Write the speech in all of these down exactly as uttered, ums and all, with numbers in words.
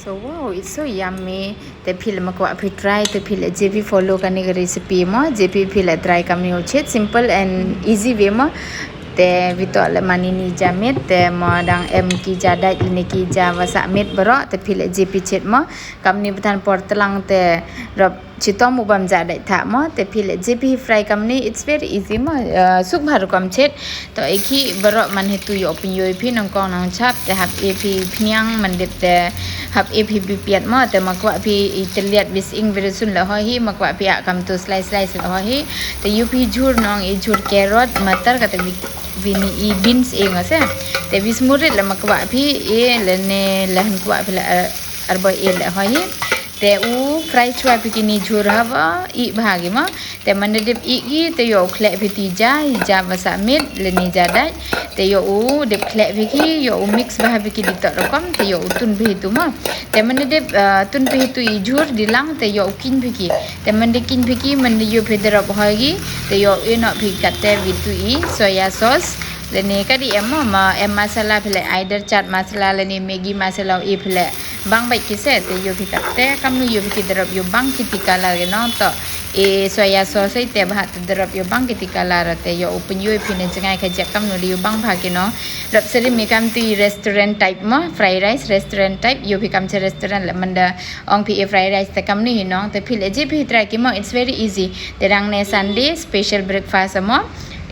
So wow, it's so yummy. Te phi le ma kwah phi try, te phi le je phi follow kani ka recipe mo, je phi phi le try kamni u chet, simple and easy way mo. Te vito le mani ni ja miet, te mo dang em ki ja dait le ni ki ja wa sah miet bro, te phi le je phi chet mo. Kamni bathan por tlang te rop chitom u bam ja dait tha mo, te phi le je phi fry kamni, it's very easy mo, uh, suk bha rukom chet. To e ki bro man he tu yo pin yo phi nong kong nong chap, te hap e phi pniang man dep te hap e phi bi piat mo, te ma kwah phi i teliat bis ing very soon le ho hi, ma kwah phi a kam tu slice slice le ho hi. Te yo phi jhur nong i jhur carrot, matar kata bi, bi ni i beans e ngo se. Te bis murit le ma kwah phi e le ne le han kwah phi le, eh, arbo e le ho hi. Te u fry chwa phi ki ni jhur hava i bha gi mo. Te man da dep i ki, te yo u khleh phi ti ja, i ja wa sah miet, le ni ja dait. Te yo u dep khleh phi ki, yo u mix bha phi ki di to rukom, te yo u tun phi tu mo. Te man da dep, uh, tun phi tu i jhur di lang, te yo u kin phi ki. Te man da kin phi ki, man da yo phi darap ho gi, te yo u e no phi katte wi tu i soya sauce. Le ni ka di em mo, ma em masala phi le, either chaat masala le ni Maggi masala u e phi le. Bang bait ki se, te yo phi katte, kamnu yo phi ki darap yo bang ki ti color gi nong to. E soya sauce te bha te darap yo bang ki ti color, te yo u pin yo phi ne chngai kha jek kamnu di yo bang bha ki nong. Rap seri mi kam tu i restaurant type mo, fried rice restaurant type, yo phi kam che restaurant le man da ong phi e fried rice te kamni hi nong, te phi le je phi try ki mo, it's very easy. Te dang ne Sunday special breakfast mo.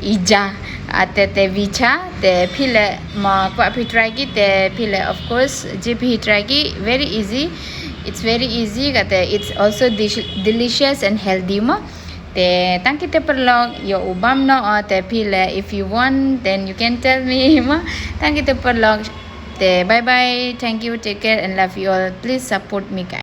I ja, ate te wi cha, te phi le ma kwah phi try ki, te phi le of course je phi try ki, very easy. It's very easy, kate it's also dish-, delicious and healthy mo. Te tang ki te paralok, yo u bam no, o te phi le, if you want, then you can tell me mo. Tang ki te paralok, te bye bye, thank you, take care and love you all. Please support me, guys.